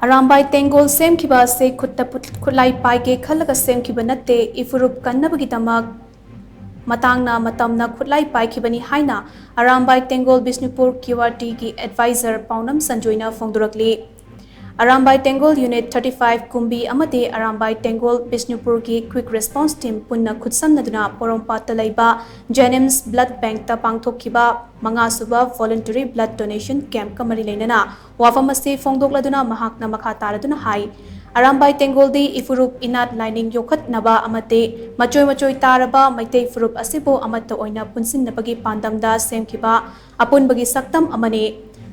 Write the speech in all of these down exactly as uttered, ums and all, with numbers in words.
ꯑꯔꯥꯝꯕꯥꯏ ꯇꯦꯡꯒꯣꯜ ꯁꯦꯝꯈꯤꯕ ꯑꯁꯤ ꯈꯨꯠꯇ ꯄꯨꯠ- ꯈꯨꯠꯂꯥꯏ ꯄꯥꯏꯒꯦ ꯈꯜꯂꯒ ꯁꯦꯝꯈꯤꯕ ꯅꯠꯇꯦ, ꯏꯐꯨꯔꯨꯞ ꯀꯟꯅꯕꯒꯤꯗꯃꯛ ꯃꯇꯥꯡꯅ ꯃꯇꯝꯅ ꯈꯨꯠꯂꯥꯏ ꯄꯥꯏꯈꯤꯕꯅꯤ ꯍꯥꯏꯅ ꯑꯔꯥꯝꯕꯥꯏ ꯇꯦꯡꯒꯣꯜ ꯕꯤꯁꯅꯨꯄꯨꯔ ꯀ꯭ꯌꯨ ꯑꯥꯔ ꯇꯤꯒꯤ ꯑꯦꯗꯚꯥꯏꯖꯔ ꯄꯥꯎꯅꯝ ꯁꯟꯖꯣꯏꯅ ꯐꯣꯡꯗꯣꯔꯛꯂꯤ꯫ Arambai Tenggol unit thirty five Kumbi ꯑꯃꯗꯤ ꯑꯔꯥꯝꯕꯥꯏ ꯇꯦꯡꯒꯣꯜ ꯕꯤꯁꯅꯨꯄꯨꯔꯒꯤ ꯀ꯭ꯋꯤꯛ ꯔꯦꯁꯄꯣꯟꯁ ꯇꯤꯝ ꯄꯨꯟꯅ ꯈꯨꯠꯁꯝꯅꯗꯨꯅ ꯄꯣꯔꯣꯝꯄꯥꯠꯇ ꯂꯩꯕ ꯖꯦꯅꯤꯝꯁ ꯕ꯭ꯂꯗ ꯕꯦꯡꯛꯇ ꯄꯥꯡꯊꯣꯛꯈꯤꯕ ꯃꯉꯥꯁꯨꯕ ꯚꯣꯂꯨꯟꯇꯔꯤ ꯕ꯭ꯂꯗ ꯗꯣꯅꯦꯁꯟ ꯀꯦꯝꯞꯀ ꯃꯔꯤ ꯂꯩꯅꯅ ꯋꯥꯐꯝ ꯑꯁꯤ ꯐꯣꯡꯗꯣꯛꯂꯗꯨꯅ ꯃꯍꯥꯛꯅ ꯃꯈꯥ ꯇꯥꯔꯗꯨꯅ ꯍꯥꯏ, ꯑꯔꯥꯝꯕꯥꯏ ꯇꯦꯡꯒꯣꯜꯗꯤ ꯏꯐꯨꯔꯨꯞ ꯏꯅꯥꯠ ꯂꯥꯏꯅꯤꯡ ꯌꯣꯛꯈꯠꯅꯕ ꯑꯃꯗꯤ ꯃꯆꯣꯏ ꯃꯆꯣꯏ ꯇꯥꯔꯕ ꯃꯩꯇꯩ ꯐꯨꯔꯨꯞ ꯑꯁꯤꯕꯨ ꯑꯃꯠꯇ ꯑꯣꯏꯅ ꯄꯨꯟꯁꯤꯟꯅꯕꯒꯤ ꯄꯥꯟꯗꯝꯗ ꯁꯦꯝꯈꯤꯕ ꯑꯄꯨꯟꯕꯒꯤ ꯁꯛꯇꯝ ꯑꯃꯅꯤ꯫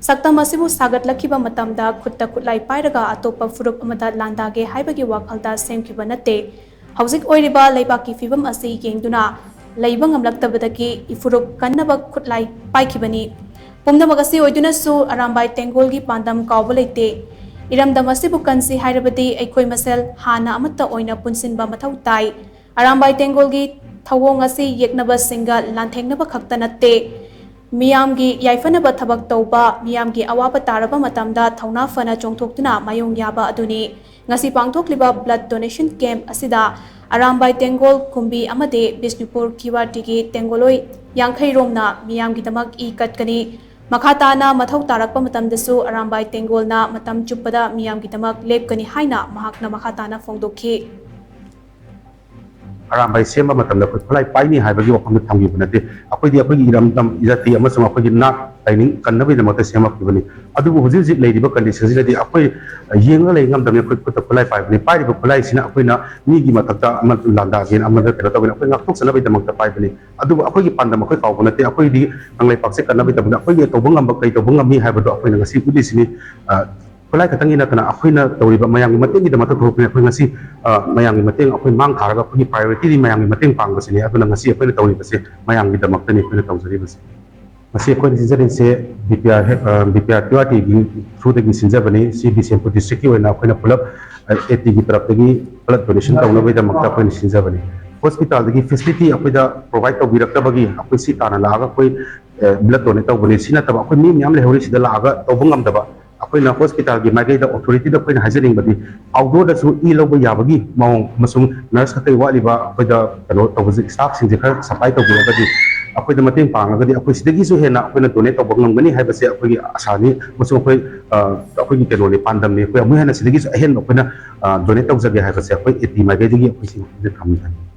ꯁꯛꯇꯝ ꯑꯁꯤꯕꯨ ꯁꯥꯒꯠꯂꯛꯈꯤꯕ ꯃꯇꯝꯗ ꯈꯨꯠꯇ ꯈꯨꯠꯂꯥꯏ ꯄꯥꯏꯔꯒ ꯑꯇꯣꯞꯄ ꯐꯨꯔꯨꯞ ꯑꯃꯗ ꯂꯥꯟꯗꯥꯒꯦ ꯍꯥꯏꯕꯒꯤ ꯋꯥꯈꯜꯗ ꯁꯦꯝꯈꯤꯕ ꯅꯠꯇꯦ꯫ ꯍꯧꯖꯤꯛ ꯑꯣꯏꯔꯤꯕ ꯂꯩꯕꯥꯛꯀꯤ ꯐꯤꯕꯝ ꯑꯁꯤ ꯌꯦꯡꯗꯨꯅ ꯂꯩꯕ ꯉꯝꯂꯛꯇꯕꯗꯒꯤ ꯏꯐꯨꯔꯨꯞ ꯀꯟꯅꯕ ꯈꯨꯠꯂꯥꯏ ꯄꯥꯏꯈꯤꯕꯅꯤ꯫ ꯄꯨꯝꯅꯃꯛ ꯑꯁꯤ ꯑꯣꯏꯗꯨꯅꯁꯨ ꯑꯔꯥꯝꯕꯥꯏ ꯇꯦꯡꯒꯣꯜꯒꯤ ꯄꯥꯟꯗꯝ ꯀꯥꯎꯕ ꯂꯩꯇꯦ꯫ ꯏꯔꯝꯗꯝ ꯑꯁꯤꯕꯨ ꯀꯟꯁꯤ ꯍꯥꯏꯔꯕꯗꯤ ꯑꯩꯈꯣꯏ ꯃꯁꯦꯜ ꯍꯥꯟꯅ ꯑꯃꯠꯇ ꯑꯣꯏꯅ ꯄꯨꯟꯁꯤꯟꯕ ꯃꯊꯧ ꯇꯥꯏ꯫ ꯑꯔꯥꯝꯕꯥꯏ ꯇꯦꯡꯒꯣꯜꯒꯤ ꯊꯧꯑꯣꯡ ꯑꯁꯤ ꯌꯦꯛꯅꯕꯁꯤꯡꯒ ꯂꯥꯟꯊꯦꯡꯅꯕ ꯈꯛꯇ ꯅꯠꯇꯦ, ꯃꯤꯌꯥꯝꯒꯤ ꯌꯥꯏꯐꯅꯕ ꯊꯕꯛ ꯇꯧꯕ, ꯃꯤꯌꯥꯝꯒꯤ ꯑꯋꯥꯕ ꯇꯥꯔꯕ ꯃꯇꯝꯗ ꯊꯧꯅꯥ ꯐꯅ ꯆꯣꯡꯊꯣꯛꯇꯨꯅ ꯃꯥꯌꯣꯡ ꯌꯥꯕ ꯑꯗꯨꯅꯤ꯫ ꯉꯁꯤ ꯄꯥꯡꯊꯣꯛꯂꯤꯕ ꯕ꯭ꯂꯗ ꯗꯣꯅꯦꯁꯟ ꯀꯦꯝꯞ ꯑꯁꯤꯗ ꯑꯔꯥꯝꯕꯥꯏ ꯇꯦꯡꯒꯣꯜ ꯀꯨꯝꯕꯤ ꯑꯃꯗꯤ ꯕꯤꯁꯅꯨꯄꯨꯔ ꯀ꯭ꯌꯨ ꯑꯥꯔ ꯇꯤꯒꯤ ꯇꯦꯡꯒꯣꯜꯂꯣꯏ ꯌꯥꯡꯈꯩ ꯔꯣꯝꯅ ꯃꯤꯌꯥꯝꯒꯤꯗꯃꯛ ꯏ ꯀꯠꯀꯅꯤ꯫ ꯃꯈꯥ ꯇꯥꯅ ꯃꯊꯧ ꯇꯥꯔꯛꯄ ꯃꯇꯝꯗꯁꯨ ꯑꯔꯥꯝꯕꯥꯏ ꯇꯦꯡꯒꯣꯜꯅ ꯃꯇꯝ ꯆꯨꯞꯄꯗ ꯃꯤꯌꯥꯝꯒꯤꯗꯃꯛ ꯂꯦꯞꯀꯅꯤ ꯍꯥꯏꯅ ꯃꯍꯥꯛꯅ ꯃꯈꯥ ꯇꯥꯅ ꯐꯣꯡꯗꯣꯛꯈꯤ꯫ ꯑꯔꯥꯝꯕꯥꯏ ꯁꯦꯝꯕ ꯃꯇꯝꯗ ꯑꯩꯈꯣꯏ ꯈꯨꯠꯂꯥꯏ ꯄꯥꯏꯅꯤ ꯍꯥꯏꯕꯒꯤ ꯋꯥꯐꯝꯗ ꯊꯝꯈꯤꯕ ꯅꯠꯇꯦ꯫ ꯑꯩꯈꯣꯏꯗꯤ ꯑꯩꯈꯣꯏꯒꯤ ꯏꯔꯝꯗꯝ, ꯖꯥꯇꯤ ꯑꯃꯁꯨꯡ ꯑꯩꯈꯣꯏꯒꯤ ꯅꯥꯠ ꯂꯥꯏꯅꯤꯡ ꯀꯟꯅꯕꯒꯤꯗꯃꯛꯇ ꯁꯦꯝꯃꯛꯈꯤꯕꯅꯤ꯫ ꯑꯗꯨꯕꯨ ꯍꯧꯖꯤꯛ ꯍꯧꯖꯤꯛ ꯂꯩꯔꯤꯕ ꯀꯟꯗꯤꯁꯟꯁꯤꯗꯗꯤ ꯑꯩꯈꯣꯏ ꯌꯦꯡꯉ ꯂꯩ ꯉꯝꯗꯕꯅꯤ꯫ ꯑꯩꯈꯣꯏ ꯈꯨꯠꯇ ꯈꯨꯠꯂꯥꯏ ꯄꯥꯏꯕꯅꯤ꯫ ꯄꯥꯏꯔꯤꯕ ꯈꯨꯠꯂꯥꯏꯁꯤꯅ ꯑꯩꯈꯣꯏꯅ ꯃꯤꯒꯤ ꯃꯊꯛꯇ ꯑꯃ ꯂꯥꯟꯗꯥꯒꯦꯅ ꯑꯃꯗ ꯀꯩꯅꯣ ꯇꯧꯒꯦꯅ ꯑꯩꯈꯣꯏ ꯉꯥꯛꯊꯣꯛꯆꯅꯕꯒꯤꯗꯃꯛꯇ ꯄꯥꯏꯕꯅꯤ꯫ ꯑꯗꯨꯕꯨ ꯑꯩꯈꯣꯏꯒꯤ ꯄꯥꯟꯗꯝ ꯑꯩꯈꯣꯏ ꯀꯥꯎꯕ ꯅꯠꯇꯦ꯫ ꯑꯩꯈꯣꯏꯗꯤ ꯀꯪꯂꯩꯄꯥꯛꯁꯦ ꯀꯟꯅꯕꯒꯤꯗꯃꯛꯇ ꯑꯩꯈꯣꯏꯒꯤ ꯇꯧꯕ ꯉꯝꯕ ꯀꯩ ꯇꯧꯕ ꯉꯝꯃꯤ ꯍꯥꯏꯕꯗꯣ ꯑꯩꯈꯣꯏꯅ ꯉꯁꯤ ꯎꯠꯂꯤꯁꯤꯅꯤ꯫ ꯑ, ꯈꯨꯠꯂꯥꯏ ꯈꯛꯇꯪꯒꯤ ꯅꯠꯇꯅ ꯑꯩꯈꯣꯏꯅ ꯇꯧꯔꯤꯕ ꯃꯌꯥꯝꯒꯤ ꯃꯇꯦꯡꯒꯤꯗꯃꯛꯇ ꯊꯣꯛꯂꯛꯄꯅꯤ꯫ ꯑꯩꯈꯣꯏ ꯉꯁꯤ, ꯑ, ꯃꯌꯥꯝꯒꯤ ꯃꯇꯦꯡ ꯑꯩꯈꯣꯏ ꯃꯥꯡ ꯊꯥꯔꯒ ꯑꯩꯈꯣꯏꯒꯤ ꯄ꯭ꯔꯥꯏꯌꯣꯔꯤꯇꯤꯗꯤ ꯃꯌꯥꯝꯒꯤ ꯃꯇꯦꯡ ꯄꯥꯡꯕꯁꯤꯅꯤ꯫ ꯑꯗꯨꯅ ꯉꯁꯤ ꯑꯩꯈꯣꯏꯅ ꯇꯧꯔꯤꯕꯁꯦ ꯃꯌꯥꯝꯒꯤꯗꯃꯛꯇꯅꯤ ꯑꯩꯈꯣꯏꯅ ꯇꯧꯖꯔꯤꯕꯁꯦ꯫ ꯉꯁꯤ ꯑꯩꯈꯣꯏꯅ ꯁꯤꯟꯖꯔꯤꯁꯦ ꯕꯤ ꯄꯤ ꯑꯥꯔ ꯍꯦ-, ꯑ, B P R Q R ꯇꯤꯒꯤ ꯊ꯭ꯔꯨꯗꯒꯤ ꯁꯤꯟꯖꯕꯅꯤ꯫ ꯁꯤ ꯕꯤꯁꯦꯝꯄꯨꯔ ꯗꯤꯁꯇ꯭ꯔꯤꯛꯀꯤ ꯑꯣꯏꯅ ꯑꯩꯈꯣꯏꯅ ꯄꯨꯂꯞ, ꯑ, ꯑꯦ ꯇꯤꯒꯤ ꯇꯔꯞꯇꯒꯤ ꯕ꯭ꯂꯗ ꯗꯣꯅꯦꯁꯟ ꯇꯧꯅꯕꯒꯤꯗꯃꯛꯇ ꯑꯩꯈꯣꯏꯅ ꯁꯤꯟꯖꯕꯅꯤ꯫ ꯍꯣꯁꯄꯤꯇꯥꯜꯗꯒꯤ ꯐꯦꯁꯤꯂꯤꯇꯤ ꯑꯩꯈꯣꯏꯗ ꯄ꯭ꯔꯣꯚꯥꯏꯗ ꯇꯧꯕꯤꯔꯛꯇꯕꯒꯤ ꯑꯩꯈꯣꯏ ꯁꯤ ꯇꯥꯟꯅ ꯂꯥꯛꯑꯒ ꯑꯩꯈꯣꯏ, ꯑ, ꯕ꯭ꯂꯗ ꯗꯣꯅꯦꯠ ꯇꯧꯕꯅꯤ꯫ ꯁꯤ ꯅꯠꯇꯕ ꯑꯩꯈꯣꯏ ꯃꯤ ꯃꯌꯥꯝ ꯂꯩꯍꯧꯔꯤ, ꯁꯤꯗ ꯂꯥꯛꯑꯒ ꯇꯧꯕ ꯉꯝꯗꯕ꯫ ꯑꯩꯈꯣꯏꯅ ꯍꯣꯁꯄꯤꯇꯥꯜꯒꯤ ꯃꯥꯏꯀꯩꯗ ꯑꯣꯊꯣꯔꯤꯇꯤꯗ ꯑꯩꯈꯣꯏꯅ ꯍꯥꯏꯖꯅꯤꯡꯕꯗꯤ, ꯑꯥꯎꯠꯗꯣꯔꯗꯁꯨ ꯏ ꯂꯧꯕ ꯌꯥꯕꯒꯤ ꯃꯑꯣꯡ ꯑꯃꯁꯨꯡ ꯅꯔꯁ ꯈꯛꯇꯒꯤ ꯋꯥꯠꯂꯤꯕ ꯑꯩꯈꯣꯏꯗ ꯀꯩꯅꯣ ꯇꯧꯕꯁꯦ, ꯁ꯭ꯇꯥꯐꯁꯤꯡꯁꯦ ꯈꯔ ꯁꯄ꯭ꯂꯥꯏ ꯇꯧꯕꯤꯔꯒꯗꯤ ꯑꯩꯈꯣꯏꯗ ꯃꯇꯦꯡ ꯄꯥꯡꯉꯒꯗꯤ ꯑꯩꯈꯣꯏ ꯁꯤꯗꯒꯤꯁꯨ ꯍꯦꯟꯅ ꯑꯩꯈꯣꯏꯅ ꯗꯣꯅꯦꯠ ꯇꯧꯕ ꯉꯝꯒꯅꯤ ꯍꯥꯏꯕꯁꯦ ꯑꯩꯈꯣꯏꯒꯤ ꯑꯁꯥꯅꯤ ꯑꯃꯁꯨꯡ ꯑꯩꯈꯣꯏ ꯑꯩꯈꯣꯏꯒꯤ ꯀꯩꯅꯣꯅꯤ, ꯄꯥꯟꯗꯝꯅꯤ꯫ ꯑꯩꯈꯣꯏ ꯑꯃꯨꯛ ꯍꯦꯟꯅ ꯁꯤꯗꯒꯤꯁꯨ ꯑꯍꯦꯟꯕ ꯑꯩꯈꯣꯏꯅ ꯗꯣꯅꯦꯠ ꯇꯧꯖꯒꯦ ꯍꯥꯏꯕꯁꯦ ꯑꯩꯈꯣꯏ ꯑꯦ ꯇꯤ ꯃꯥꯏꯀꯩꯗꯒꯤ ꯑꯩꯈꯣꯏ ꯁꯤ ꯊꯝꯖꯒꯦ꯫